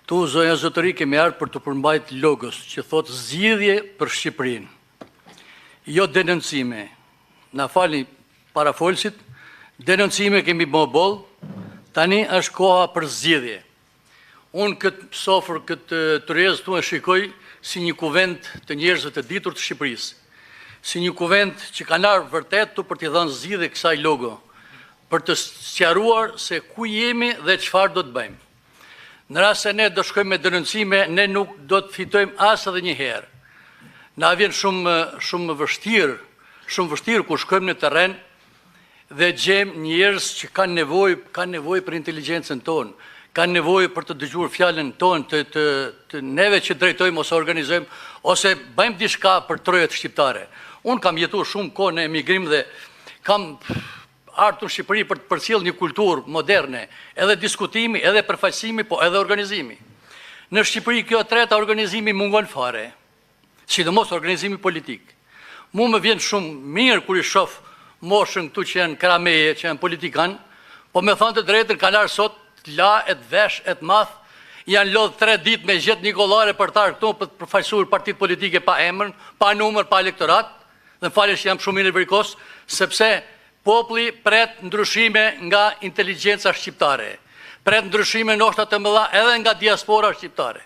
Këtu, zonja zotëri, kemi ardhur për t'iu përmbajt logos, që thotë zgjidhje për Shqipërinë. Jo denoncime. Na falni parafolësit, denoncime kemi bo boll, tani është koha për zgjidhje. Unë këtë sofër, këtë tryezë këtu e shikoj si një kuvend të njerëzve të ditur të Shqipërisë, si një kuvend që kanë ardhur vërtet këtu për t'i dhënë zgjidhje kësaj logo, për të sqaruar se ku jemi dhe çfarë do të bëjmë. Në rast se ne do shkojmë me denoncime, ne nuk do të fitojmë as edhe një herë. Na vjen shumë shumë vështirë, shumë vështirë kur shkojmë në terren dhe gjejmë njerëz që kanë nevojë, kanë nevojë për inteligjencën tonë, kanë nevojë për të dëgjuar fjalën tonë të, të, të neve që drejtojmë ose organizojmë ose bëjmë diçka për trojet shqiptare. Unë kam jetuar shumë kohë në emigrim dhe kam ardhur në Shqipëri për të përcjellë një kulturë moderne, edhe diskutimi, edhe përfaqësimi, po edhe organizimi. Në Shqipëri kjo e treta organizimi mungon fare, sidomos organizimi politik. Mu më vjen shumë mirë kur i shoh moshën këtu që janë krah meje, që janë politikan, po me thënë të drejtën kanë ardhur sot të la e të vesh e të math, janë lodh 3 ditë me gjetë një kollare për të ardhur këtu për të përfaqësuar partitë politike pa emër, pa numër, pa elektorat, dhe më falni që jam shumë i nevrikos, sepse populli pret ndryshime nga inteligjenca shqiptare, pret ndryshime ndoshta të mëdha edhe nga diaspora shqiptare.